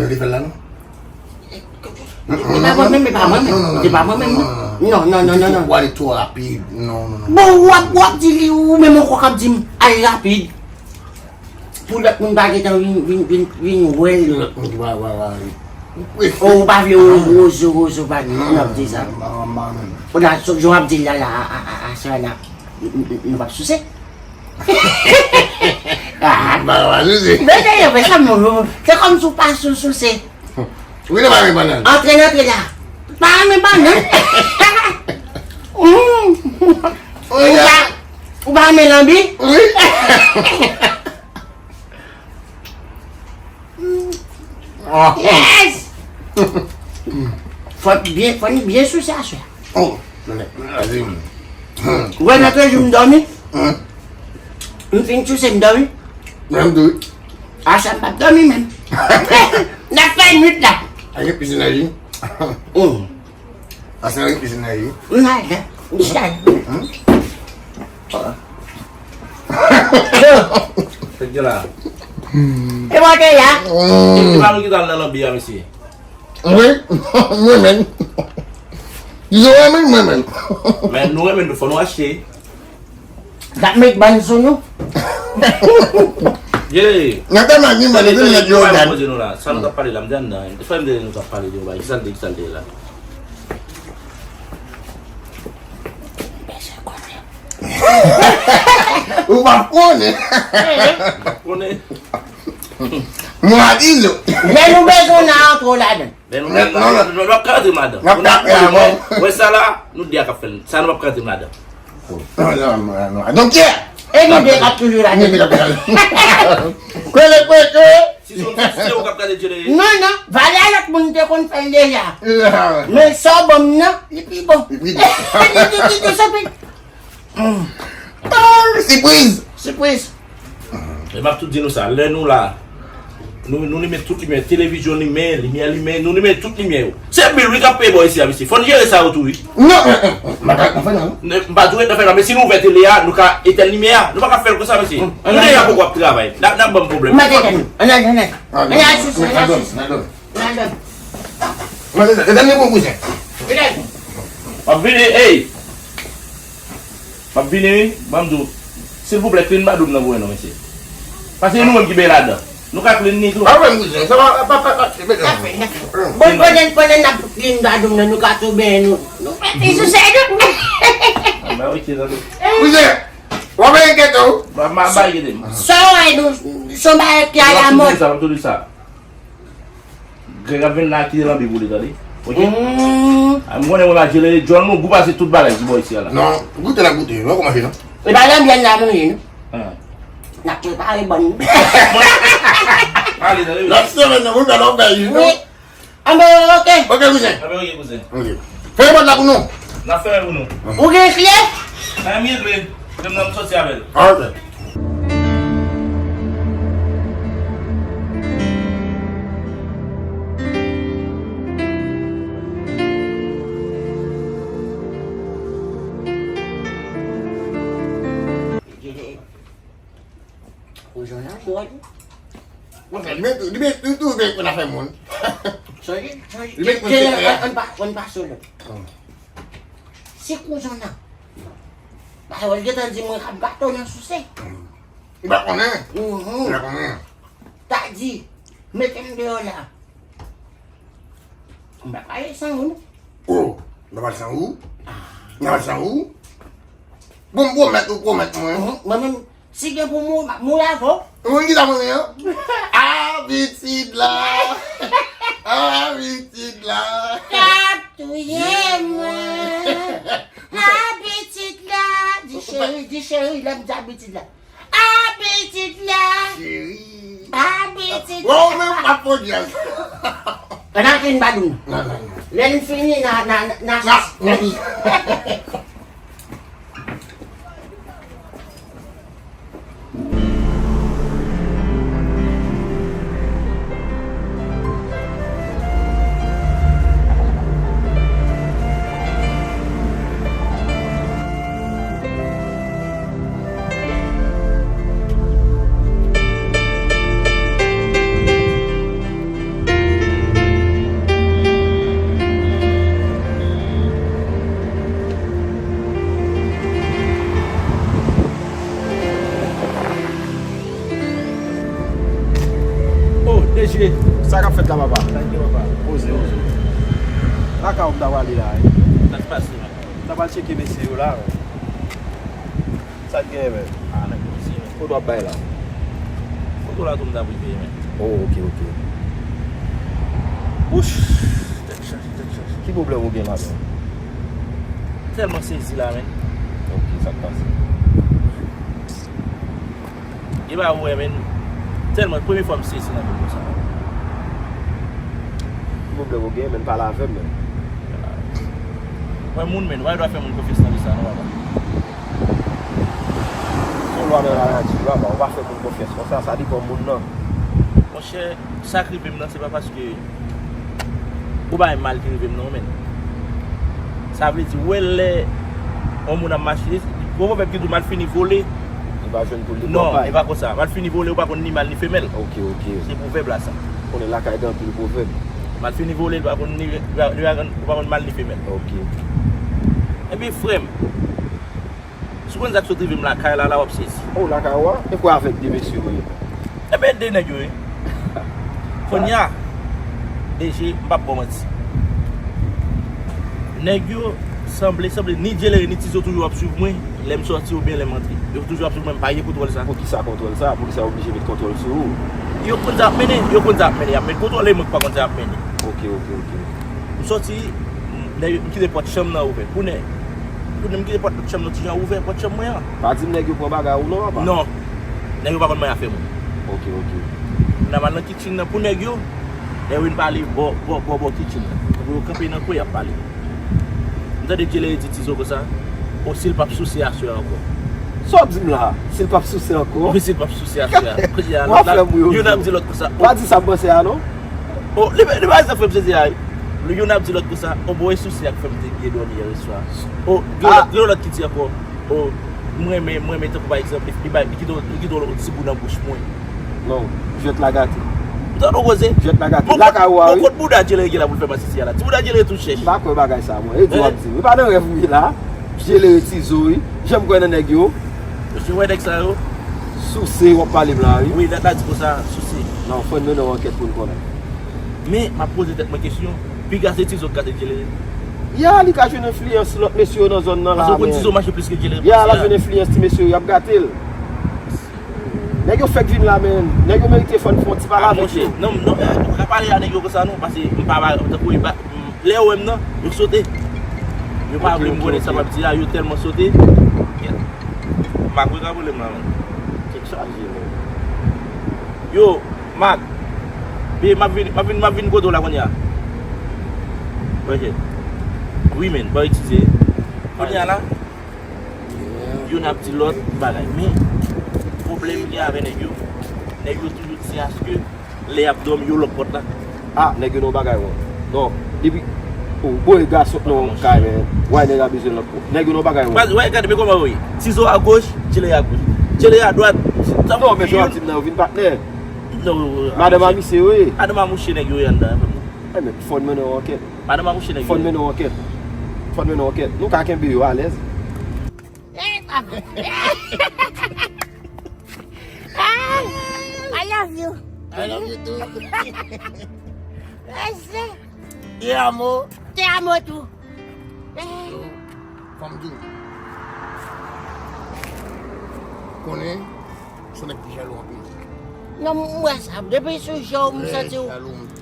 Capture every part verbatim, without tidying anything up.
Yo te fè l la, non? Se pa mwen menm, se pa mwen menm. Se pa mwen menm, non. Non, non, non, non, non. Ou ale twò rapid. Non, non, non. Bon, w ap, w ap di li, ou menm ankò k ap di m al rapid. Pou lòt moun pa gentan vin, vin, vin, vin wè l. Lòt moun ki pa, pa, pa. O, ou pa vle Rozo, Rozo pa gen, n ap di sa. Ou la, jan w ap di l la, la, a, a, a, a, sa la, n, n, n, nou p ap souse. Ah. Ba, ba, souse. Men, men, men, sa, mwen, se kòm si w pa sou, souse. Wi, nou pa renmen bannann. Antre, antre la. Pa renmen bannann. Mm. Ou pa, ou pa renmen lanbi? Wi. Yes! Fò n byen, fò n byen souse aswè. Oh, mwen, mwen, mwen. Ou wè, lòt jou m dòmi. Hmm. M fin souse, m dòmi. Mwen tou. Aswè m p ap dòmi menm. N ap fè nwit la. Ak yon pisin nan wi. Hmm. Aswè gen pisin nan wi. M al la. M chita. Hmm? Sa k gen la? E mwen te la. Hmm. Se pa nou ki t al nan lanbi a, mesye. Wi, mwen menm. Di yo renmen, mwen menm. Men nou renmen tou, fò nou achte. N ap met bann sou nou. Ye. Nan tèlman gen bann, nou te met yo dan. Poze nou la. Sa nou t ap pale la, m te anndan. Frè m te di nou t ap pale de yon bagay. Kisa l te, kisa l te la? Ou pa konnen. M pa konnen. Mwen a di nou. Lè nou bezwen, n a antre ladan. Lè nou bezwen, nou, nou, nou ap ka antre ladan. N ap ka antre ladan. Wè sa la, nou de a k ap fè l. Sa nou p ap ka antre ladan. Non, non, non, non. Donk, yeah. E nou de k ap toujou ladan. Nou de k ap toujou ladan. Kwele, kwele. Si se, si se ou k ap gade Djele. Non, non. Valè lòt moun te konn fè l deja. Men sa w ban m nan, li pi bon. Li pi bon. Li pi, pi, pi, pi. Mm. Ah, sipriz. Sipriz. E m ap tou di nou sa, lè nou la, nou, nou limen tout limyè, televizyon limen, limyè limen, nou limen tout limyè yo. Se bil wi k ap peye bò isi a, mesye. Fò n jere sa yo tou, wi. Non, non, non, m pa ka fè nan, non. Ne, m pa tou ret nan fè nan, men si nou ouvè tele a, nou ka etèn limyè a. Nou pa ka fè l konsa, mesye. Nou deja poko ap travay. N ap, n ap ban m pwoblèm. M pa etèn. Ann al, ann al. Ann al, sou, ann al, sou. Ann al. Mwen, se sa, se sa m te pran kouzen. M ap vini, ey! M ap vini, wi. Ban m di w, silvouplè, clean badoum nan pou mwen non, mesye. Paske e nou menm ki benyen ladan. Nou ka clean li tou. Pa pwoblèm, kouzen. Sa va, pa, pa, pa, pa. Bon, pandan, pandan n ap clean badoum nan, nou ka tou benyen nou. Nou fè ti sou sèl nou. Ba wi, ti tande. Kouzen, w ap enkyete w. Ba, ma, ba, enkyete m. Sa w wè nou, se yon bagay ki alamòd. Sa, m tou di sa. Greg ap vin la kite lanbi pou li, tande. Oke? Mm. A, m konnen mwen pa jere, djòl nou gou pase tout bagay ki bò isi a la. Non, goute n ap goute, nou kòmanse non. E pa lanbi a n ap manje, non. Ah. N ap prepare bann. Ale, tande. Lòt semèn nan, pou fè lòt bagay, non? Wi. Anben, oke. Oke, kouzen. Anben, oke, kouzen. Oke. Fèmen pòt la pou nou. N ap fèmen pou nou. Ou gen kle? Mwen gen kle. Kle m nan m soti avè l. Ok. Kouzon nan bò tou. Mwen fè, li men tou, li men tou, tou vle konn afè moun. Sonje, sonje, li men konn sekrè. Ann pa, ann pa sou lòt. Hmm. Se kouzon nan. Pawòl gentan di mwen k ap gato nan souse. Hmm. Li pa konnen. Mhm. Li pa konnen. Ta di, mete m deyò la. M pa pale san ou, non. Oh, m pa pale san ou? Ah. M pa pale san ou? Bon, m pwomèt ou, pwomèt mwen. Mhm. Mwen menm, si gen pou mou, m ap mouri avè w. Ou konn kisa mwen ye? Abitid la. Abitid la. K ap touye mwen. Abitid la. Di cheri, di cheri, lè m di abitid la. Abitid la. Cheri. Abitid la. Wè, ou menm, m ap fè dyaz. Ann al clean badoum. Non, non, non. Lè n fini, n a, n a, n a, n a, n a. Sa k ap fèt la, papa? Sa k gen, papa? Poze, poze. Lakay ou m ta prale la, wi. Sa k pase, man? M ta pral tcheke mesye yo la, wi. Sa k gen, men? Ah, nèg yo isi, men. Kote w ap bay la? Kote w la tou m t ap rive, men. Oh, ok, ok. Wouch! Tèt chaje, tèt chaje. Ki pwoblèm ou gen la, men? Tèlman sezi la, men. Ok, sa k pase? E pa vre, men. Tèlman, premye fwa m sezi nan moun konsa. Ki pwoblèm ou gen, men? Pale avè m, men. Mwen moun, men, ou pa gen dwa fè moun konfyans nan vi sa, non, papa. Se yon lwa nan la nati, papa. Ou pa fè moun konfyans konsa, sa depann moun nan. Monchè, sa k rive m nan, se pa paske ou bagay mal ki rive m, non, men. Sa vle di, ou wè lè yon moun ap mache, gon pwovèb ki di w malfini vole. Li pa jwenn poul li. Non, e pa konsa. Malfini vole, ou pa konn ni mal ni femèl. Ok, ok. Se pwovèb la, sa. Konnen lakay gen anpil pwovèb. Malfini vole, li pa konn ni, li pa, li pa konn, ou pa konn mal ni femèl. Ok. Ebyen, frè m, si w konn sa k sot rive m lakay la, la w ap sezi. Oh, lakay ou a? E kwa avèk de mesye ou ye? Ebyen, de nèg yo ye. Kounye a, D J, m p ap ba w manti. Nèg yo sanble, sanble, ni Djelere, ni Tizo toujou ap swiv mwen, lè m sòti oubyen lè m antre. Yo toujou ap swiv mwen, m pa gen kontwòl sa. Poukisa kontwòl sa? Poukisa yo oblije met kontwòl sou ou? Yo konn sa ap mennen, yo konn sa ap mennen, y ap met kontwòl e mwen k pa konn sa ap mennen. Ok, ok, ok. M sòti, m, m kite pòt chanm nan ouvè. Pou nèg, pou nèg, m kite pòt chanm nan ti jan ouvè, pòt chanm mwen an. Pa di m nèg yo pran bagay ou non, papa? Non. Nèg yo pa konn manyen afè moun. Ok, ok. M nan mal nan kitchen nan pou nèg yo. Lè yo vin pale bò, bò, bò, bò kitchen nan. Pou yo kanpe nan kwen y ap pale. M tande Djelere di Tizo konsa, o si l p ap souse aswè ankò. Sa w ap di m la? Si l p ap souse ankò? Wi, si l p ap souse aswè a. Kounye a, lòt la, youn ap di lòt konsa. Pa di sa m panse a, non? O, li, li pa sa fè m sezi a, wi. Youn ap di lòt konsa, o, bon, e souse a k fè m te byen dòmi yè swa. O, gen lòt, gen lòt ki di ankò, o, m renmen, m renmen tankou pa egzanp, li, li bay, li kite, li kite yon ti gou nan bouch mwen. Non, jwèt la gate. M tande w koze. Jwèt la gate. Lakay ou a, wi. Bon, kot bouda Djelere gen la pou l fè masisi a la? Ti bouda Djelere tou chèch. M pa kwè bagay sa, mwen. E di w ap di. Wi, pa nan rèv ou ye la. Djelere Tizo, wi. Janm kwè nan nèg yo. Mesye, wè nèg sa yo. Souse, w ap pale m la, wi. Wi, dat la di konsa, souse. Non, fò n mennen yon ankèt pou n konnen. Men, m ap poze tèt mwen kesyon, piga se Tizo k gate Djelere. Ya, li ka jwenn enfliyans lòt mesye yo nan zòn nan la, men. Paske ou konn Tizo mache plis ke Djelere. Ya, l ap jwenn enfliyans ti mesye yo, y ap gate l. Nèg yo fèk vin la, men. Nèg yo merite fò n fè yon ti pale avèk yo. Non, non, eh, ou pa ka pale a nèg yo konsa, non, paske m pa, tankou, e pa, lè yo wè m nan, yo sote. Yo pa vle m konnen sa m ap di a, yo tèlman sote. Mak, wè ka pwoblèm la, men. Tèt chaje, men. Yo, Mak. Be, m ap vin, m ap vin, m ap vin kote w la kounye a. Ok. Wi, men, ban itilize. Kounye a la, youn ap di lòt bagay. Men, pwoblèm gen avè nèg yo, nèg yo toujou di aske lè y ap dòmi, yo lòk pòt la. Ah, nèg yo nan yon bagay, wi. Non, depi, oh, boy, gason, non, kay, men. Wè, nèg la bezwen lòt pòt. Nèg yo nan yon bagay, wi. Wè, gade, men kòman yo ye. Tizo a goch, Djelere a goch. Djelere a dwat. Non, men sa w ap di m nan, yo vin patnè. Non, madanm a misye, wi. Madanm a mouche nèg yo ye anndan, frè m. Eh, men, fò n mennen yon ankèt. Madanm a mouche nèg yo. Fò n mennen yon ankèt. Fò n mennen yon ankèt. Nou ka kenbe yo alèz. Eh, papa. Ah, I love you. I love you too. Ese. Te amo. Te amo tou. Eh. Yo, fò m di w. Konnen, se yon nèg ki jalou anpil. Non, m wè sa. Depi sou je w, m santi w,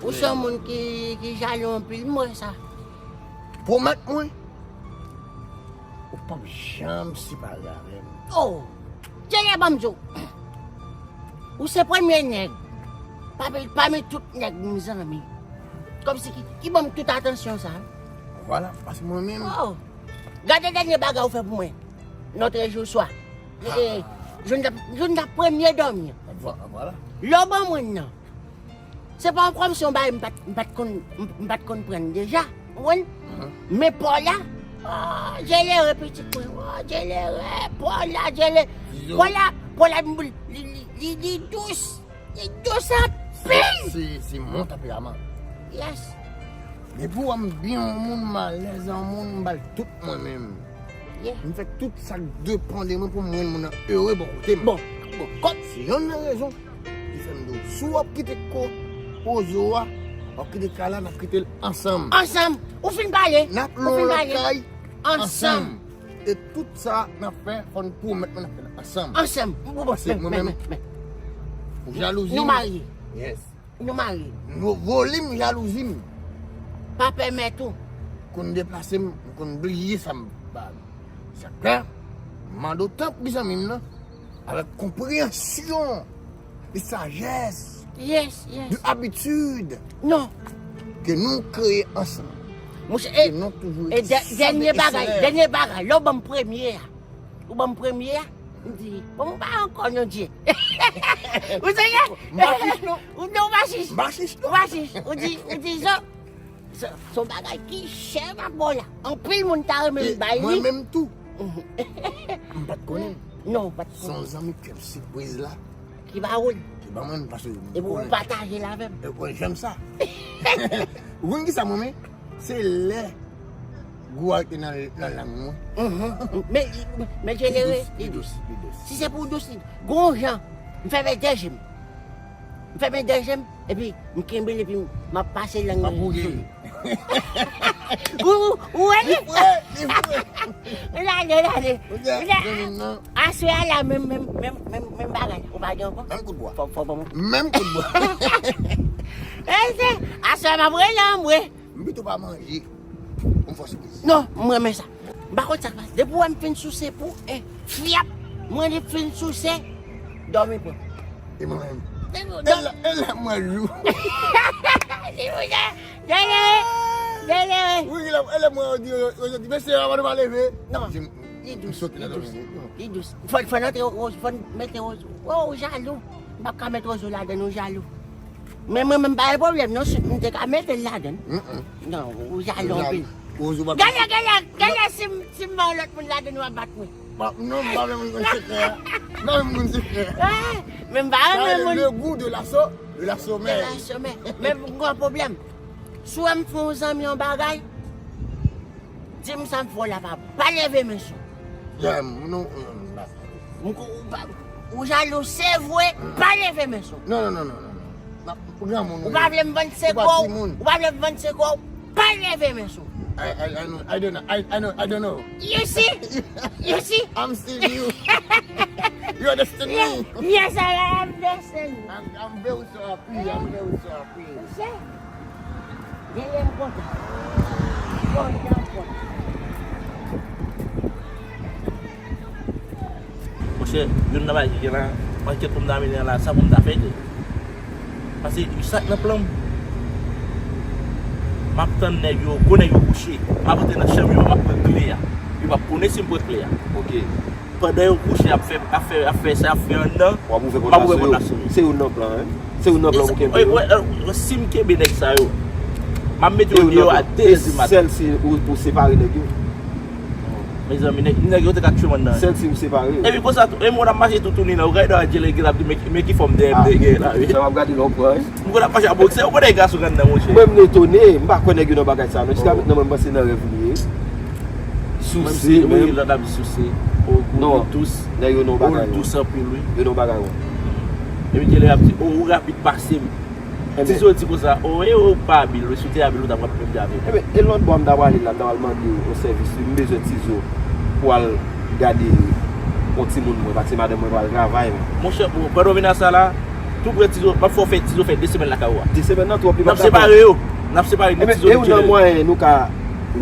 ou se yon moun ki, ki jalou anpil. M wè sa. Pwomèt mwen, ou p ap janm separe avè m. Oh! Djelè, ban m di w. Ou se premye nèg pami, pami tout nèg m zanmi. Kòmsi ki, ki ban m tout atansyon sa. Vwala, paske mwen menm. Oh! Gade dènye bagay ou fè pou mwen. Notre jour soir. E, joun t ap, joun t ap premye dòmi an. Vwa-, vwala. Lè w ban mwen nan. Se pa yon kòmsi yon bagay m pa t, m pa t konn, m, m pa t konn pran deja. Ou konprann? Mhm. Men Paula, oh, Djelere pitit mwen. Oh, Djelere, Paula, Djelere. Paula, Paula, Paula, li, li, li, li dous. Li dous anpil. Se, se, se mon tanperaman. Yes. Depi w wè m byen yon moun, m alèz yon moun, m ba l tout mwen menm. Yeah. M fè tout sa k depann de mwen pou m rann moun nan ere bò kote m. Bon, bon, kòm se yonn nan rezon ki fè m di w, si w ap kite ko-, Poze w a, w ap kite kay la, n ap kite l ansanm. Ansanm. Ou fin pale. N ap lwen yon lòt kay ansanm. E tout sa n ap fè, fò n pwomèt nou n ap fè l ansanm. Ansanm. Paske mwen menm, ou jalouzi m. Nou marye. Yes. Nou marye. Nou volim jalouzi m. Pa pèmèt ou. Konn deplase m, m konn bliye sa m ba nou. Sa k fè, m mande w tanpri zanmi m nan, avèk konpreyansyon, de sajès, yes, yes, de abitid, non, ke nou kreye ansanm. Monchè, e, ke nou toujou e dè-, dènye bagay, dènye bagay, lè w ban m premye a, ou ban m premye a, m di, bon, m pa ankò non Dye. Ou serye? M pa chich non. Ou non, ou pa chich. M pa chich non. Ou pa chich. Ou di, ou di, zo, Se, se yon bagay ki chè, papa la. Anpil moun ta renmen bay li. E mwen menm tou. M pa t konnen. Non, ou pa t konnen. Se yon zanmi k fè m sipriz la. Ki ba ou l. Ki ban mwen l, paske m konnen. Epi ou pataje l avè m. E mwen, m renmen sa. Ou konn kisa mwen renmen? Se lè gou a rete nan, nan lang mwen. Men, men Djelere, li dous, li dous. Si se pou dous, li, gon jan, m fèmen de je m. M fèmen de je m, epi m kenbe l, epi m ap pase lang nan sou li. Ou, ou, ou wè li? Li fre, li fre. L ale, l ale. Aswè a la, menm, menm, menm, menm, menm bagay la. Ou pa gen ankò? Menm kout bwa. Fò, fò ban mwen. Menm kout bwa. E se, aswè a m ap rele anmwe. M pito pa manje. Pou m fè sipriz. Non, m renmen sa. M pa konn sa k pase. Depi w wè m fin souse pou, e, fyap, mwen li fin souse, dòmi pran. E mwen menm. E lè, e lè mwen jou. Silvouplè, Djelere, Djelere. Wi, e lè, e lè mwen di, yo, yo di, mesye, avan nou pa leve. Non, li dous, li dous, li dous. Fò, fò n antre, fò n mete, o, ou jalou. M p ap ka met Wozo ladann, ou jalou. Men mwen menm pa gen pwoblèm non, si m te ka mete l ladann. Non, ou jalou anpil. Gade, gade, gade si m, si m ba yon lòt moun ladann, w ap bat mwen. Non, m pa vle moun konn sekrè a. M pa vle moun konn sekrè a. Men m pa renmen moun. Le goût de la so-, de la sommeil. De la sommeil. Men m gen yon pwoblèm. Si w wè m fè yon zanmi yon bagay, di m sa m fè w la, pa, pa leve men sou. Yeah, m, nou, m, m, m, ou, ou, ou jalou, se vre, pa leve men sou. Non, non, non, non, non, non. Ou granmoun, ou pa vle m vann sekre w, ou pa vle m vann sekre w, pa leve men sou. I, I, I know, I don't know, I, I know, I don't know. You see? You see? I'm still you. You understand me? Yes, I am understand you. I'm, I'm very so happy, I'm very so happy. Ou se? Genlè m kontan. Kontan, kontan. Monchè, youn nan bagay ki gen la, ankyèt pou m ta mennen an la, sa pou m ta fè tou. Paske sa k nan plan m, m ap tann nèg yo, gwo nèg yo kouche. M ap antre nan chanm yo, m ap pran kle a. Yo p ap konnen si m pran kle a. Ok. Pandan yo kouche ap fè, ap fè, ap fè sa, ap fè anndan, m ap ouvè pòt la sou yo. Se youn nan plan, en. Se youn nan plan pou kenbe yo. Si m kenbe nèg sa yo, m ap mete yo deyò a de è di maten. Sèl si ou, ou separe nèg yo. Mezanmi, nèg, nèg yo te ka tchwe m anndan. Sèl si ou separe yo. Epi konsa tou, e moun ap mache tou tounen la, ou gade Djelere ap di, men, men ki fòm de è m te gen la, wi. Sa m ap gade lè w pran, wi. M konn ap mache a boksè, ou konnen gason k anndan, monchè. Mwen, m etone, m pa kwè nèg yo nan bagay sa, non. Jiska mentnan, mwen, m panse nan rèv li ye. Souse, menm. Wi, lòt ap di souse. O, gou, dous. Nèg yo nan bagay, dous anpil, wi. Yo nan bagay, wi. Epi Djelere ap di, o, ou rapid pase m. Tizo di konsa, o, e ou pa abil, wi, si w te abil, ou t ap wè m menm jan avè w. Ebyen, e lòt bò a m ta prale la, m ta pral mande yon sèvis, wi, m bezwen Tizo pou al gade yon timoun mwen, paske madanm mwen pral travay, wi. Monchè, ou, pandan w vin a sa la, tou prè Tizo, m ap fè w fè Tizo fè de semèn lakay ou a. De semèn nan twòp, li p ap dakò. N ap separe yo. N ap separe ni Tizo ni Djelere. Ebyen, e ou nan mwayen nou ka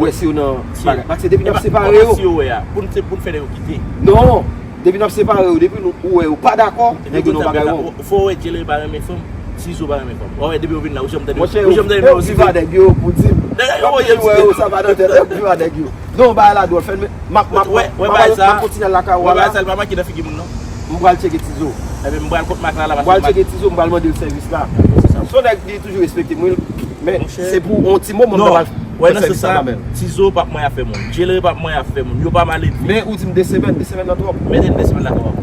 wè si yo nan bagay. Paske depi n ap separe yo. Kòman si yo wè a? Pou n, se pou n fè nèg yo kite. Non! Depi n ap separe yo, depi nou, ou wè yo pa dakò, nèg yo nan bagay wrong. Fò w wè Djelere pa renmen fanm, Tizo pa renmen fanm. Ou wè depi yo vin la, ou janm tande yo, ou janm tande yo site. Viv a nèg yo pou di m. Nèg yo voye m site. Ou wè yo sa pa nan tèt, viv a nèg yo. Non, bagay la dwòl, fè m, m ap, m ap, m ap kontinye al lakay ou a la. Wè bagay sa, l pa make nan figi moun non. M pral tcheke Tizo. Ebyen, m pral kont Mak la, la, paske m pral tcheke Tizo, m pral mande l sèvis la. Se yon nèg li toujou respekte m, wi. Men se pou yon ti moman m ta pral fè sèvis la kanmenm. Tizo p ap manyen afè moun. Djelere p ap manyen afè moun. Yo pa maledve. Men ou di m de semèn, de semèn nan twòp. Mete de semèn la twòp.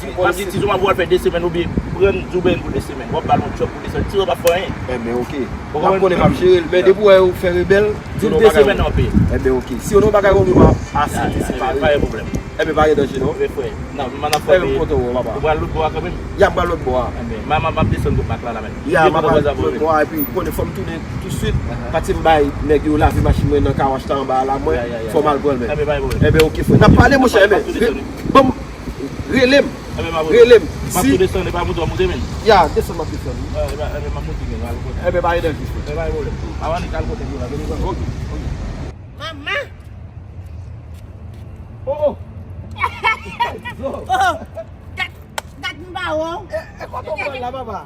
M ap di Tizo m ap wè l fè de semèn oubyen pran Djoubèn pou de semèn. W ap ba l yon djòb pou de semèn. Tizo p ap fè anyen. Ebyen, oke. M ap konnen m ap jere l. Men depi w wè yo fè rebèl, di l de semèn nan w peye. Ebyen, oke. Si yo nan yon bagay wrong, yo pa aksepte separe. Pa gen pwoblèm. Enben, pa gen danje non. Wi, frè. Nan, m nan fè. Enben, m kontan wè w, papa. Ou pral lòt bò a kanmenm? Ya, m pral lòt bò a. Enben, m a, m a, m ap desann kot Mac la, la, men. Ya, m ap al lòt bò a, epi, ou konnen, fò m tounen touswit. Ahan. Pati m bay nèg yo lave machin mwen nan car wash la anba a la, mwen, fò m al pran l, men. Enben, pa gen pwoblèm. Enben, oke, frè. N ap pale, monchè, enben. Ban m, rele m. Enben, pa gen pwoblèm. Rele m. M ap tou desann, e pa moute w ap moute, men. Ya, desann, m ap desann. Enben, m ap moute, men, al kote. Enben, pa gen danje, frè. Enben, pa gen pwoblèm. Avan nou al kote yo la, vini pran. Oke, oke. Manman! Oh, oh! Oh! Gad, gad m ba w. E, e kote w pral la, papa?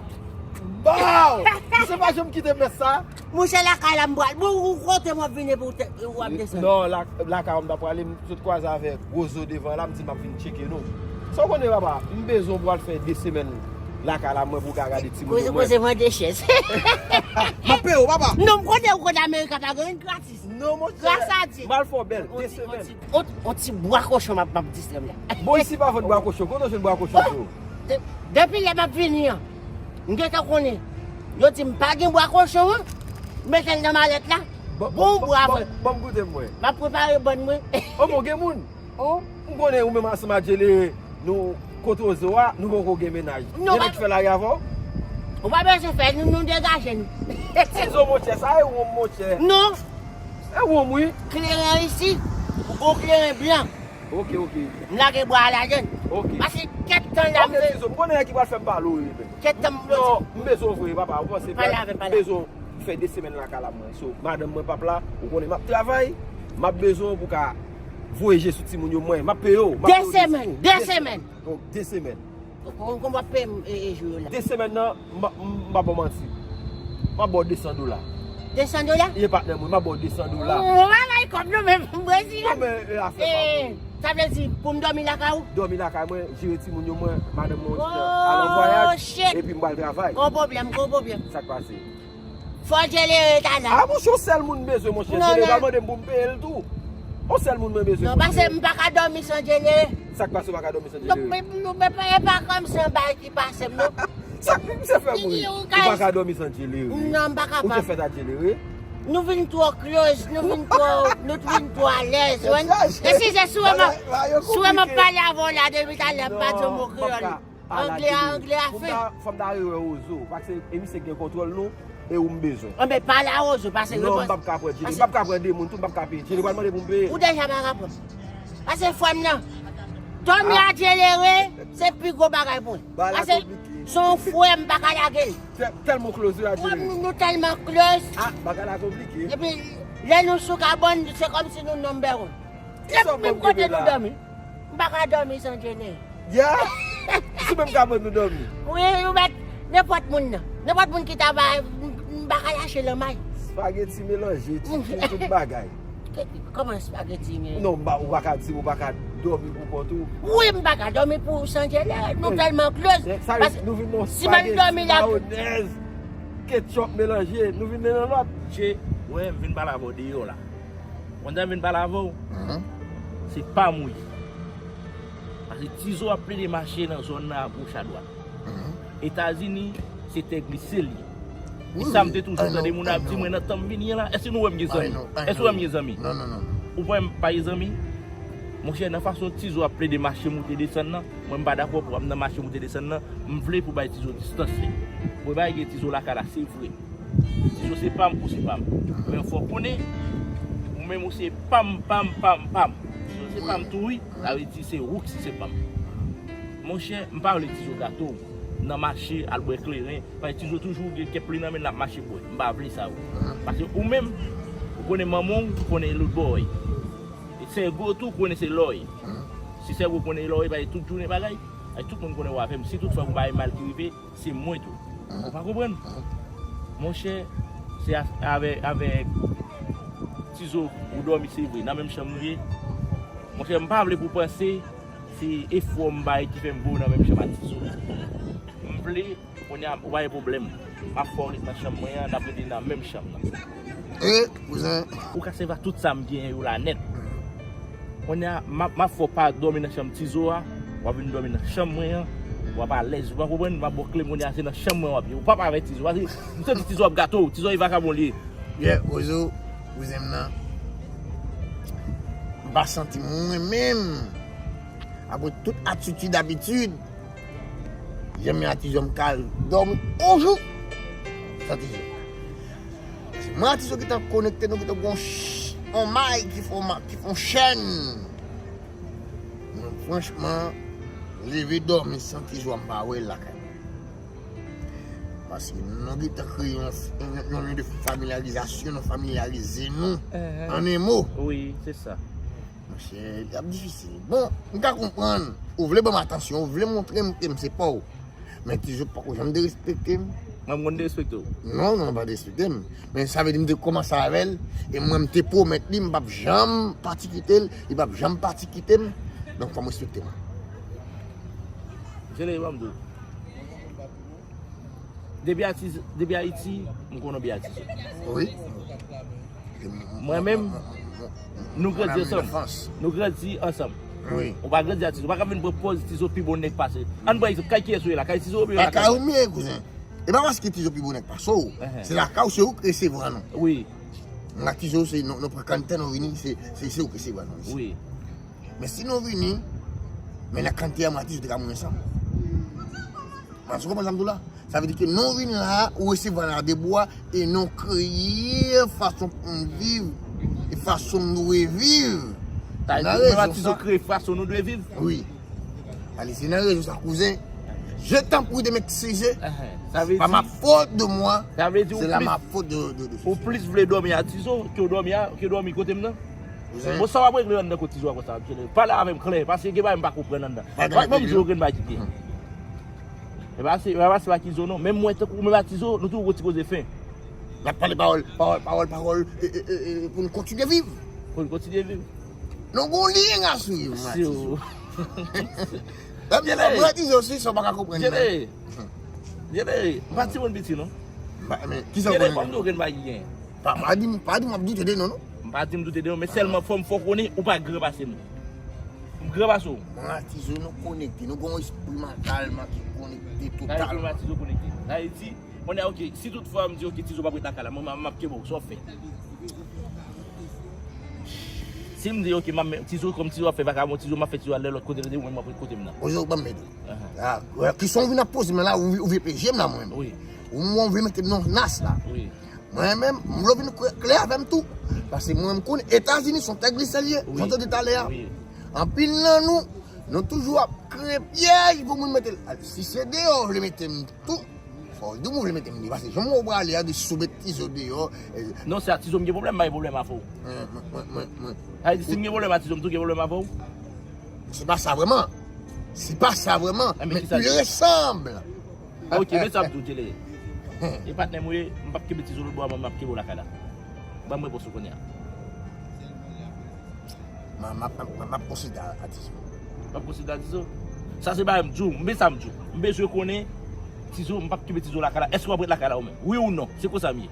Baw! Misye pa janm kite mès sa. Monchè, lakay la m pral. Bon, ou kote m ap vini pou w te, w ap desann? Non, la, lakay w m t ap prale, m sot kwaze avèk Wozo devan la, m di m ap vin tcheke nou. Sa w konnen, papa, m bezwen w pou al fè de semèn lakay la mwen pou w ka gade timoun yo mwen. Koze, koze mande chèz. M ap peye w, papa. Non, m konnen ou konn Amerik pa gen gratis. Non, monchè. Gras a Dye. M al fè w bèl, de semèn. On ti, on ti, on ti bwa kochon m ap, m ap distrè m la. Bon, isi pa vann bwa kochon. Kote w jwenn bwa kochon sa yo? De-, depi lè m ap vini an, m gentan konnen. Yo di m pa gen bwa kochon an, m mete l nan malèt la. Bon, bon, bwa, bon, frè. Bon, m goute mwen. M ap prepare bann mwen. Oh, bon, gen moun. Oh, m konnen ou menm ansanm ak Djelere, nou kote w zo a, nou poko gen mennaj. Non, gen nèg ki fè lari avè w? Ou pa bezwen fè, nou, nou degaje nou. Tizo, monchè, sa e wonm, monchè. Non. E wonm, wi. Kleren isi, ou gon kleren blan. Oke, oke. M lage bwa a ladann. Oke. Pase kèk tan la, m... Oke, Tizo, m konnen nèg ki pral fè m pale w, wi, men. Kèk tan m... Non, m bezwen w vre, papa, ou panse m bezwen fè de semèn lakay la mwen. So, madanm mwen p ap la, ou konnen m ap travay, m ap bezwen w pou ka voye je sou timoun yo mwen. M ap peye w, m ap peye w de semèn, de semèn. Donk, de semèn. Ou konn w ap peye m, e, e, jou yo la? De semèn nan, m, m, m pa ba w manti. M ap ba w de san dola. De san dola? Ye, patnè mwen, m ap ba w de san dola. Ou pa bay kòb non, men Brezil. Non, men, e, afè pa bon. Sa vle di, pou m dòmi lakay ou? Dòmi lakay mwen, jere timoun yo mwen, madanm mwen al an vwayaj, epi m pral travay. Gon pwoblèm, gon pwoblèm. Sa k pase? Fò Djelere ta la. A, monchè, yon sèl moun m bezwen, monchè. Djelere pral mande m pou m peye l tou. Yon sèl moun mwen bezwen. Non, pase m pa ka dòmi san Djelere. Sa k pase w pa ka dòmi san Djelere? Non, men, men, men, e pa kòmsi yon bagay ki pase m, non. Sa k misye fè mouri? Ou pa ka dòmi san Djelere. Non, m pa kapab. Ou te fèt ak Djelere? Nou vin twò close, nou vin twò, nou vin twò alèz, wi. E si se sou wè m ap, sou wè m ap pale avè w la depi talè, m pa di yon mo kreyòl. Anglè a, anglè a fen. Fò m ta rewè Wozo, paske e misye k gen kontwòl nou, e ou m bezwen. Anben, pale a Wozo, pase repons. Non, m p ap ka pran Djelere, m p ap ka pran de moun tou, m p ap ka peye. Djelere pral mande pou m peye. Ou deja pa ka pran. Pase frè m nan. Dòmi a Djelere, se pi gwo bagay pou mwen. Pase se yon frè m, m pa ka lage l. Tèlman w close a Djelere. Nou, nou tèlman close. Ah, bagay la konplike. Epi, lè nou sou kabann, se kòmsi nou number one. Menm kote nou dòmi. M pa ka dòmi san Djelere. Ya? Sou menm kabann nou dòmi? Wi, ou mèt nenpòt moun nan. Nenpòt moun ki ta ba, m, m pa ka lache lanmay. Spageti melanje, chicken, tout bagay. Kòman spageti men? Non, m pa, ou pa ka di, ou pa ka dòmi pou kont ou. Wi, m pa ka dòmi pou san Djelere. Nou tèlman close. Sa vle di, nou vin nan spageti, mayonèz, ketchup melanje, nou vin nan lòt. Che, wè, m vin pale avè w deyò la. Konn sa m vin pale avè w? Se pa m ou ye. Paske Tizo ap plede mache nan zòn nan agoch adwat. Etazini, se tè glise l ye. E sa m te toujou tande moun ap di mwen nan tan m vini an la. Èske nou wè m gen zanmi? Èske w wè m gen zanmi? Ou wè m pa gen zanmi? Monchè, nan fason Tizo ap plede mache moute desann nan, mwen m pa dakò pou ap nan mache moute desann nan. M vle pou bay Tizo distans li. Mwen pa gen Tizo lakay la, se vre. Tizo se pa m, ou se pa m. Men fò w konnen, ou menm ou se pa m, pa m, pa m, pa m. Tizo se pa m tou wi, sa vle di se ou ki se pa m. Monchè, m pa vle Tizo gate w nan mache al bwè kleren, paske Tizo toujou gen kèk pli nan men l ap mache bwè. M pa vle sa wi. Paske ou menm, ou konnen manman w, ou konnen lòt bò w ye. E Sègo tou, ou konnen se lò w ye. Si Sègo konnen lò w ye, paske tout jounen bagay, paske tout moun konnen w avè m. Si tout fwa gon bagay mal ki rive, se mwen tou. Ou pa konprann? Monchè, se a-, avè-, avèk Tizo ou dòmi, se vre, nan menm chanm nou ye. Monchè, m pa vle pou w panse se efò m bay ki fè m voye w nan menm chanm ak Tizo. M vle, kounye a, ou pa gen pwoblèm. M ap fè w ret nan chanm mwen an, n ap rete nan menm chanm nan. E, kouzen. Ou ka sèvi ak tout sa m genyen yo la nèt. Kounye a, m ap, m ap fè w pa dòmi nan chanm Tizo a, w ap vin dòmi nan chanm mwen an, w ap alèz, ou pa konprann? M ap ba w kle m kounye a, se nan chanm mwen w ap ye. Ou p ap avè Tizo, paske m santi Tizo ap gate w, Tizo e vakabon li ye. Yeah, Wozo, kouzen m nan, m pa santi mwen menm Apre tout atitid abitid, janm a Tizo m ka al dòmi on jou san Tizo. Paske mwen a Tizo gentan konekte, nou gentan gon ch- on may ki fè on ma- ki fè on chèn. Mwen franchman, leve dòmi san Tizo a m pa wè l lakay mwen. Paske nou gentan kreye yon, yon, yon lyen de familyarizasyon, nou familyarize nou. An en mo. Wi, se sa. Monchè, l ap difisil. Bon, m ka konprann. Ou vle ban m atansyon, ou vle montre m ke m se pa w. Men Tizo poko janm derespekte m. Mwen, m konn derespekte w. Non, non, pa derespekte m. Men sa vle di m te kòmanse avè l, e mwen m te pwomèt li, m p ap janm pati kite l, li p ap janm pati kite m. Donk fò m respekte mwen. Jele, ban m di w. Depi Ayiti, depi Ayiti, m konnen w byen a Tizo. Wi. Mwen menm, nou grandi ansanm. Nou grandi ansanm. Ou pa grandi a Tizo. Ou pa ka vin pran pòz Tizo pi bon nèg pase. Ann pran egzanp, kay kiyès ou ye la? Kay Tizo oubyen lakay? Lakay ou m ye, kouzen. E pa paske Tizo pi bon nèg pase w. Se lakay ou, se ou k resevwa nou. Wi. M ak Tizo, se nou, nou pran kanntè, nou vini, se, se, se ou k resevwa nou isi. Wi. Men si nou vini, men nan kanntè a, mwen ak Tizo te ka mouri ansanm. Mwen, ou konprann sa m di w la? Sa vle di ke nou vin la, ou resevwa n a de bra, e nou kreye fason pou n viv, e fason nou dwe viv. Sa vle di, mwen ak Tizo kreye fason nou dwe viv. Wi. Alè, se nan rezon sa, kouzen. Je t'en prie de m'excuser. Sa vle di. C'est pas ma faute de moi. Sa vle di, c'est la ma faute de, de, de ou plis vle dòmi a Tizo ke w dòmi a, ke dòmi kote m nan. Bon, sa w ap regle anndan kot Tizo a konsa, Jele? Pale avè m klè, paske gen bagay m pa konprann anndan. Ban m di w grenn bagay ki gen. E pa se, e pa se pa Tizo non. Menm mwen tankou ou menm a Tizo, nou toujou gon ti koze fen. N ap pale pawòl, pawòl, pawòl, pawòl, e, e, e, e, pou nou kontinye viv. Pou nou kontinye viv. Nou gon lyen a swiv, m a Tizo. Jele, mwen a Tizo osi, sa w pa ka konprann. Jele, Jele, m pa timoun piti non. Men, kisa w konnen? Ban m di w grenn bagay ki gen. Pa, pa di m, pa di m w ap doute de nou, non. M pa di m doute de nou, men sèlman fò m fè w konnen ou pa gran pase m. M gran pase w. Mwen ak Tizo nou konekte, nou gen yon espri mantalman ki konekte totalman. Mwen ak Tizo konekte. Sa vle di, kounye a, ok, si tout fwa m di, ok, Tizo p ap ret lakay la, mwen, m ap kenbe w, sa w ap fè? Si m di, ok, m ap, Tizo, kòm Tizo ap fè vakabon, Tizo, m ap fè Tizo al nan lòt kote, tande, mwen, m ap ret kote m nan. Ozo, ban m ede. Kesyon w vin ap poze m la, ou vle peje m la, mwen menm. Ou mwen vle mete m nan nas la. Mwen menm, m vle w vin klè avè m tou. Paske mwen menm, m konnen Etazini se yon tè glise l ye, jan w tande talè a. Anpil nan nou, nou toujou ap kreye pyèj pou moun mete l. Si se deyò w vle mete m tou, fò w di m ou vle mete m deyò. Paske jan m wè w prale a, de sou met Tizo deyò. Non, se a Tizo m gen pwoblèm, m pa gen pwoblèm avè w. Mwen, mwen, mwen, mwen. Sa vle di, si m gen pwoblèm a Tizo, m tou gen pwoblèm avè w? Se pa sa vrèman. Se pa sa vrèman. Men il ressemble. Ok, men sa m di w, Jele. E patnè m ou ye, m p ap kenbe Tizo lòt bò a, mwen, m ap kenbe w lakay la. Ban m repons ou kounye a. M ap, m ap, m ap, m ap konsilte a Tizo. M ap konsilte a Tizo? Sa se bagay m di w, men sa m di w. M bezwen konnen Tizo, m p ap kenbe Tizo lakay la. Èske w ap ret lakay la ou menm? Wi ou non? Se konsa m ye.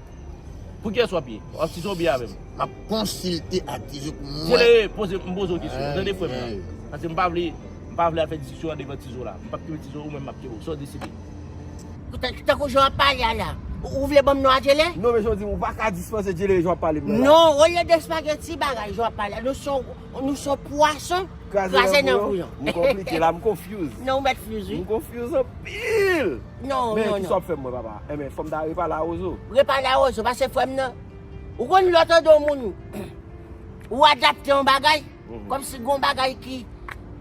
Pou kiyès w ap ye? W ap Tizo oubyen avè m? M ap konsilte ak Tizo pou mwen. Jele, poze, m poze w kesyon. Tande frè m nan. Paske m pa vle, m pa vle al fè diskisyon an devan Tizo la. M p ap kenbe Tizo, ou menm m ap kenbe w. Sa w deside? Tankou jan w ap pale a la. Ou vle ban m non a Jele? Non, men jan w di m, ou pa ka dispanse Jele jan w ap pale m nan la. Non, olye de espageti bagay jan w ap pale a. Nou se yon, nou se yon pwason. Kraze nan bouyon. M konplike la, m confuse. Non, ou mèt fuse wi. M confuse anpil. Non, non, non. Men kisa w ap fè m mwen papa? Enben, fò m ta repale a Ozo. Repale a Ozo, pase frè m nan. Ou konn lè w tande yon moun, ou adapte yon bagay, kòmsi gon bagay ki,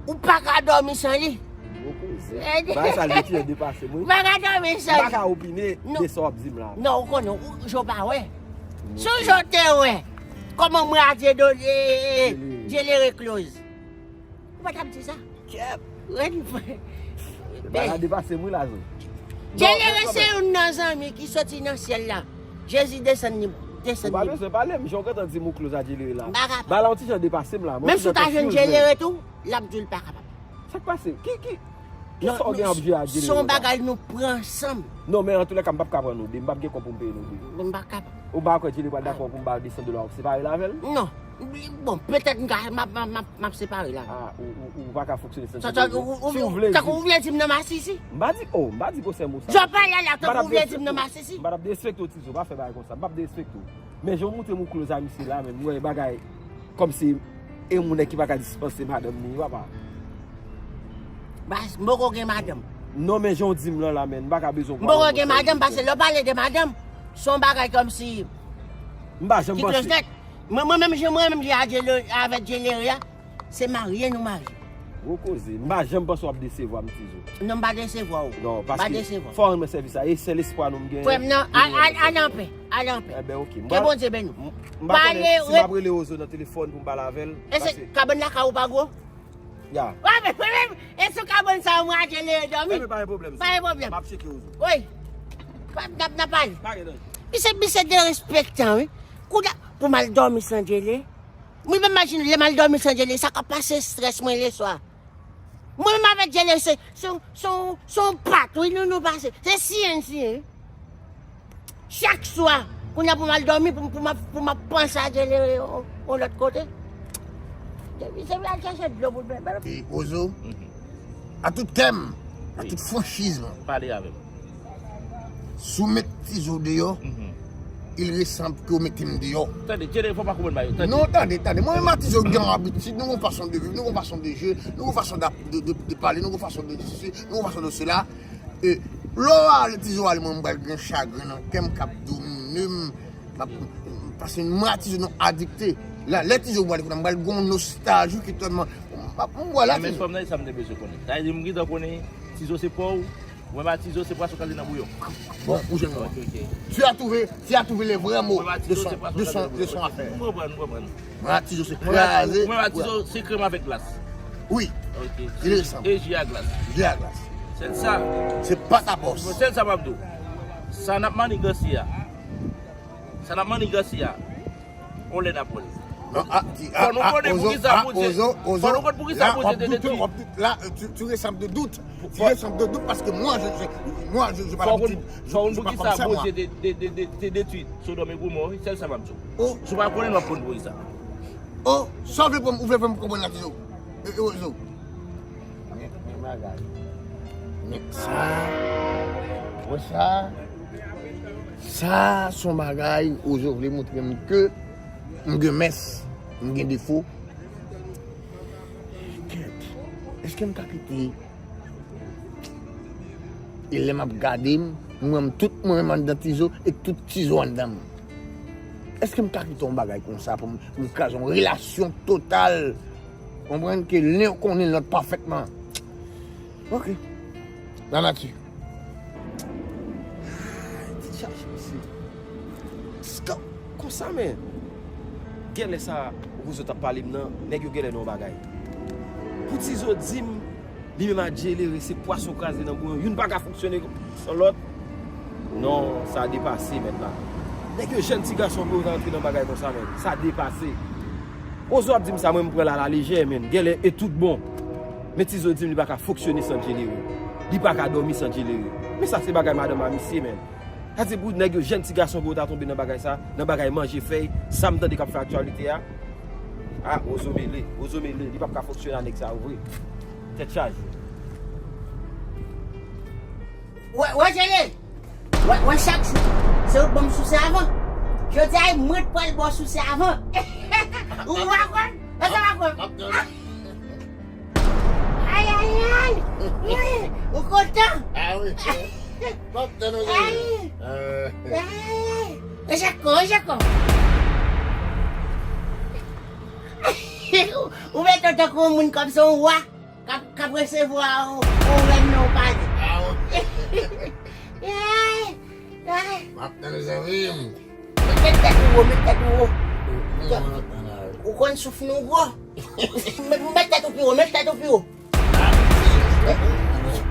ou pa ka dòmi san li. Bon koze. Bagay sa li ki depase m wi. Ou pa ka dòmi san li. M pa ka opine de sa w ap di m la. Non, ou konnen, ou, jan w pa wè. Si w jan w te wè, kòman mwen a Dye Dole, Dye Lere Close. Ou pa t ap di sa. Kèt. Rèd. Bagay depase m wi la zon. Dye Lere se youn nan zanmi ki soti nan syèl la. Jezi desann li, desann li. Ou pa bezwen pale m, jan w gentan di m ou close a Dye Lere la. M pa kapab. Bagay la yon ti jan depase m la. Menm si w ta jwenn Dye Lere tou, l ap di w l pa kapab. Sa k pase? Ki, ki, kisa w gen ap jwe a Dye Lere konsa? Se yon bagay nou pran ansanm. Non, men antoulèka, m p ap ka pran nou de. M p ap gen kòb pou m peye nou de. M pa kapab. Ou pa kwè Dye Lere pral dakò pou m ba w de san dola w separe l avè l? Non. Bon, petèt m ka, m ap, m ap, m ap, m ap separe l avè l. Ah, ou, ou, ou pa ka fonksyone san dola. Si w vle di. Tankou ou vle di m nan masisi? M pa di, oh, m pa di gwosè mo sa. Jan w pale a la, tankou ou vle di m nan masisi? M pa t ap derespekte w, Tizo, pa fè bagay konsa. M p ap derespekte w. Men jan w montre m ou close a misye la, men m wè bagay kòmsi e moun nèg ki pa ka dispanse madanm li, papa. Baz, m poko gen madanm. Non, men jan w di m lan la, men, m pa ka bezwen. M poko gen madanm, paske lè w pale de madanm, se yon bagay kòmsi. M pa janm panse. Mwen, mwen menm jan, mwen menm jan avèk Djelere a, se marye nou marye. Gwo koze. M pa janm panse w ap desevwa m, Tizo. Non, m pa desevwa w. Non, paske fò w rann mwen sèvis la. E sèl espwa nou m genyen. Frè m nan, al anpè. Al anpè. Enben, oke. Ke Bondye beni w. M pa konnen si m ap rele Ozo nan telefòn pou m pale avè l. E se kabann lakay ou pa gwo? Ya. Wè, men, men, men, e sou kabann sa yo mwen ak Djelere dòmi. Enben, pa gen pwoblèm. Pa gen pwoblèm. M ap tcheke Ozo. Wi. N ap, n ap, n ap pale. Pa gen danje. Misye, misye derespektan, wi. Kounya, pou m al dòmi san Djelere. Mwen menm imajine lè m al dòmi san Djelere, sa k ap pase estrès mwen leswa. Mwen menm avèk Djelere se se se se yon pat wi nou nou pase. Se siyen n siyen wi. Chak swa, kounye a pou m al dòmi, pou m pou m ap pou m ap panse a Djelere yon yon lòt kote. Depi se pou l al chèche dlo pou l bwè. E Ozo, a tout kè m, a tout franchiz mwen. Pale avè m. Si w met Tizo deyò, il resanble ke w mete m deyò. Tande, Djelere, fò w pa konprann bagay yo. Tande. Non, tande, tande. Mwen menm ak Tizo gen yon abitid, nou gen yon fason de viv, nou gen yon fason de je, nou gen yon fason de, de, de, de pale, nou gen yon fason de sesi, nou gen yon fason de sela. E, lè w ale, Tizo ale, mwen, mwen pral gen chagren nan kè m k ap domine m. M ap, paske mwen ak Tizo nou adikte. La, lè Tizo pral kounye a, mwen pral gen yon nostalji ki tèlman, m ap, mwen wè la, Tizo. Men fanm nan, e sa m te bezwen konnen. Sa vle di, m gentan konnen Tizo se pa w, Mwen pa Tizo, se pwason k ale nan bouyon. Bon, ou jwenn mwen. Ok, ok. Tu as trouvé, tu as trouvé les vrais mots de son, de son, de son affaire. M konprann, m konprann. Mwen pa Tizo, se kraze. Mwen pa Tizo, se krèm avèk glas. Wi. Ok. Il ressemble. E ji a glas. Ji a glas. Sèl sa. Se pa ta bòs. Bon, sèl sa m ap di w. Sa n ap maniganse a. Sa n ap maniganse a. On lè n ap wè l. Non, a, di, a, Fò nou a, konnen Ozo, poukisa a, Bondye. Ozo, Ozo, Fò nou konn poukisa la, Bondye w ap te doute, detwi. W ap doute, la, tu, tu ressembles de doute. Tu ressembles de doute parce que moi, je, je, moi, je, je pas Fò konn, l'habitude, je, fò konn je suis pas poukisa comme ça, moi. Bondye te, te, te, te, te detwi Sodòm e Gomò, wi, sèl sa m ap di w. Oh. Si w pa konnen, w ap konn poukisa. Oh, sa w vle pou m, ou vle fè m konprann la, Tizo. E, e, Ozo. Men, men bagay. Men sa, wè sa, sa se yon bagay Ozo vle montre m ke m gen mès, m gen defo. Kèt, èske m ka kite? E lè m ap gade m, m wè m tout mwen menm anndan Tizo e tout Tizo anndan m. Èske m ka kite yon bagay konsa pou m, pou m kraze yon relasyon total? Konprann ke len konnen lòt pafètman. Ok. Lanati. Ti chache misye. Konsa men. Genlè sa Rozo t ap pale m nan, nèg yo genlè nan yon bagay. Pou Tizo di m, li menm ak Djelere se pwason kraze nan bouyon. Youn pa ka fonksyone san lòt. Non, sa depase mèt la. Nèg yo jèn ti gason pou yo ta rantre nan bagay konsa men. Sa depase. Ozo ap di m sa, mwen m pran l alalejè, men. Genlè e tout bon. Men Tizo di m li pa ka fonksyone san Djelere. Li pa ka dòmi san Djelere. Men sa se bagay madanm a misye, men. Sa di pou nèg yo, jèn ti gason pou yo ta tonbe nan bagay sa, nan bagay manje fèy, sa m tande k ap fè aktyalite a. A, Ozo mele, Ozo mele, li p ap ka fonksyone a nèg sa yo vre. Tèt chaje. Wè, wè, Djelere! Wè, wè, chak jou, se ou k ban m souse avan. Jodi a, e mwen k pral ba w souse avan. Ou pa konn? Èske w pa konn? Ay, ay, ay! Wi, ou kontan? A wi. M ap tann ou, Djelere. Ay, ay, ay. Echèk kon, echèk kon. Ou mete w tankou yon moun kòm se yon wa k ap, k ap resevwa yon, yon rèn nan yon palè. A wi. Ay, ay. M ap tann ou, zanmi m. Met tèt ou wo, met tèt ou wo. Ou konn souf nou gwo. Met, met tèt ou pi wo, met tèt ou pi wo.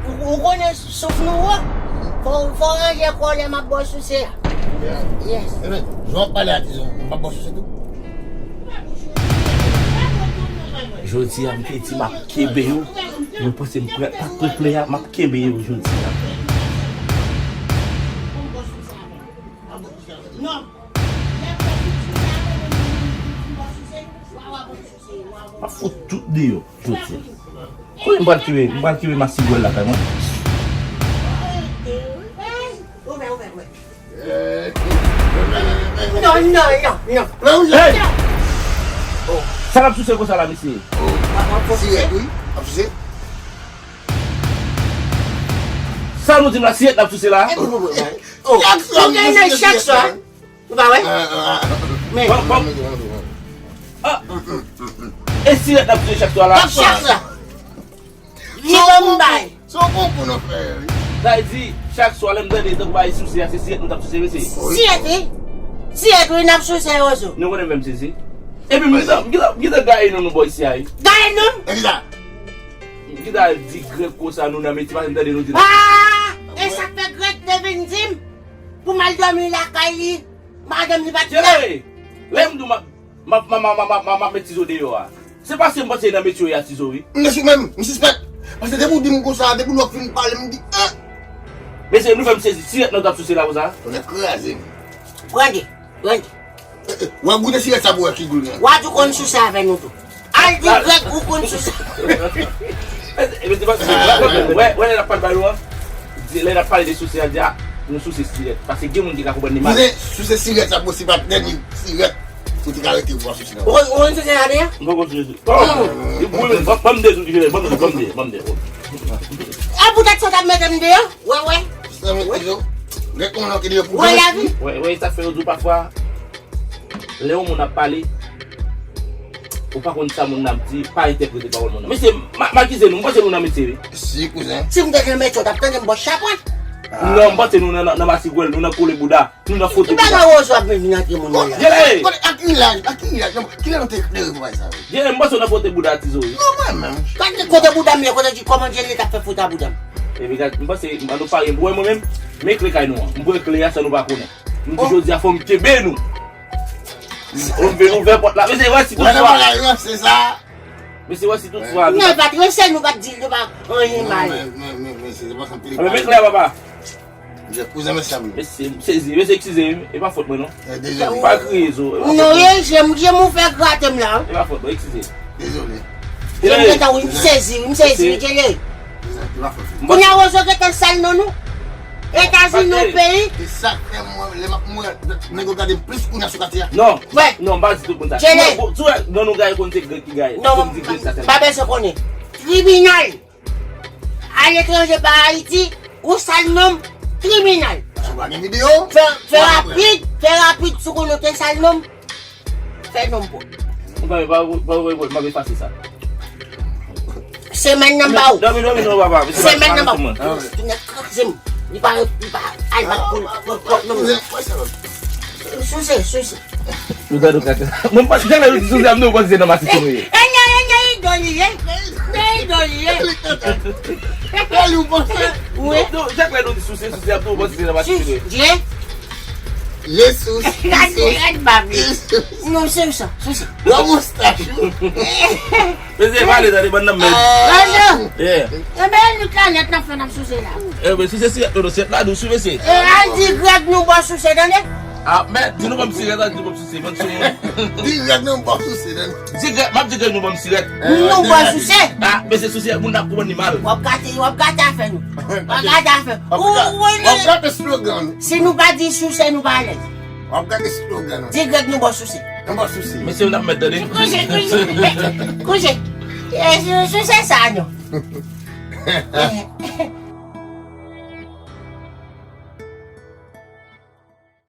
Ou, ou konnen souf nou wo. Fò, fò w ranje kò w lè m ap ba w souse a. Yes. Ebyen, jan w ap pale a Tizo, m p ap ba w souse tou. Jodi a, m te di m ap kenbe yo. Mwen panse m pran ak peple a, m ap kenbe yo jodi a. M ap fout tout deyò jodi a. Kote m pral kenbe, m pral kenbe masigwèl lakay mwen? Non, non, non, non. Hey! Sa l ap souse konsa la, mesye? Sirèt, wi. Ap souse. Sa nou di m la, siyèt n ap souse la? Chak swa, ou gen nan chak swa. Ou pa wè? Men. Bon, bon. Ah. E siyèt n ap souse chak swa la? Chak swa. Li ban m bay. Se yon konkou nou fè, wi. Sa vle di, chak swa lè m tande tankou bay souse a, se siyèt nou t ap souse, mesye. Siyèt, wi. Siyèt, wi, n ap souse, Wozo. Nou konnen menm sezi. Epi m gentan, m gentan, m gentan gaye nou, nou bò isi a, wi. Gaye nou? E kisa? M gentan di grèk konsa, nou nan metye, paske m tande nou di la. Ah! E sa k fè grèk te vin di m pou m al dòmi lakay li, madanm li pa t la. Lè m di w m ap M ap, m ap, m ap, m ap, m ap, m ap met Tizo deyò a. Se paske m panse nan metye w ye a, Tizo, wi. M te sou menm, m sispèk. Paske depi w di m konsa, depi lè w fin pale, m di, eh! Mesye, nou fè m sezi. Siyèt nou t ap souse la konsa? Tonnè kraze m. Pran de, pran de. Eh, eh, w ap goute siyèt sa pou wè ki gou l gen. W a di w konn souse avè nou tou. Al di grèk ou konn souse. Mesye, mesye, wè, wè, lè n ap pale ba nou an, di, lè n ap pale de souse a, di, a, nou souse siyèt. Paske gen moun ki ka konprann li mal. Konnen souse siyèt sa posib ap dènye siyèt. Ou te ka rete pou w ap souse nan. Ou, ou konn souse la deja? M poko souse. Oh! Wi, men, ban, ban m de, ban m de, ban m de, ban m de. A, poutèt sa w t ap mete m deyò? Wè, wè. Sa mete yo. Gen kòman ki deyò pou wè, lavi. Wè, wè, sa fè yo di w pafwa, lè yon moun ap pale, ou pa konn sa moun nan ap di, pa entèprete pawòl moun nan. Mesye, m, m akize nou, m panse nou nan metye, wi. Si, kouzen. Si m te nan metye, w t ap tande m bò chapwèt. Non, m panse nou nan, nan, nan masigwèl, nou nan kole bouda. Nou nan foto bouda. Ki bagay Wozo ap vin antre moun nan la? Jele! Kote, a ki laj, a ki laj? Non, kilè nou te eklere pou bagay sa yo? Jele, m panse w nan foto bouda Tizo, wi. Non, mwen menm. Gade kote bouda m ye, kote di kòman Jele t ap fè foto a bouda m. Epi gad, m panse, m, nou pare, m wè mwen menm, men kle kay nou an. M pran kle a san nou pa konnen. M di jodi a fò m kenbe nou. Ou vin ouvè pòt la. Mesye, wè si tout fwa. Wè, se sa. Mesye, wè si tout fwa. Non, pa trese, nou pa t di l, nou pa anyen mal. Men, men, men, men, se, se pa sa m te pale. Men klè, papa. Kouzen, mesye, m sezi. Mesye, eskize m, e pa fòt mwen, non. Eh, dezole. Pa kriye, zo. Non, e je m, je m ou fè grate m la. E pa fòt mwen, eskize. Dezole. Je m gentan, wi, m sezi, wi, m sezi, wi, Jele. Kounye a, Wozo gentan sal non nou. Etazini, yon peyi. E sa k fè mwen, lè m ap mouri, nèg yo gade m plis kounye a sou katye a. Non. Wè. Non, m pa di tout moun sa. Jele. Non, bon, tou, non, nou gaye konn se grèk ki gaye. Non, m pa bezwen konnen. Tribinal. Aletranje pa Ayiti, ou sal non m, tribinal. Ou pa gen videyo? Fè, fè rapid, fè rapid, si w konnen w te sal non m, fè non m pou. Ou pa, pa, pa, pa, pa, m ap efase sa. Semèn nan m ba ou. Dòmi, dòmi, non, papa. Semèn nan m ba ou. Nèg kraze m. Li pa, li pa al bat pou, pou, pou, non. Souse, souse. Nou gade w kaka. Mwen pa janm di souse a, m nou panse se nan masisi nou ye. E nan, e nan idòl li ye. Nan idòl li ye. Li tenten. Li ou panse? Wi. Non, chak lè nou di souse, souse a, m nou panse se nan masisi nou ye. Souse. Ye souse. Gade rèd bab li. Non, se sa, se sa. Gwo moustach ou. Mesye, pale, tande, bann nan mèd. Tande. Yeah. Enben, nou planèt n ap fè n ap souse la. Enben, souse siyèt, non, siyèt la dous, wi, mesye. E al di grèk nou ba w souse, tande. Ah, men, di nou ban m siyèt, di nou ban m souse, ban m souse. Di grèk nou ban souse, tande. Di grèk, m ap di grèk nou ban m siyèt. Nou ba w souse. Ah, mesye, souse, moun ap konprann li mal. W ap gate, w ap gate afè nou. W ap gate afè. W ap gate slogan nou. Si nou pa di souse, nou pa alèz. W ap gade slogan nou. Di grèk nou ba w souse. Nou ba w souse. Mesye, n ap mèt tande. Kouche, kouche. Kouche. E, sou, souse sa, non.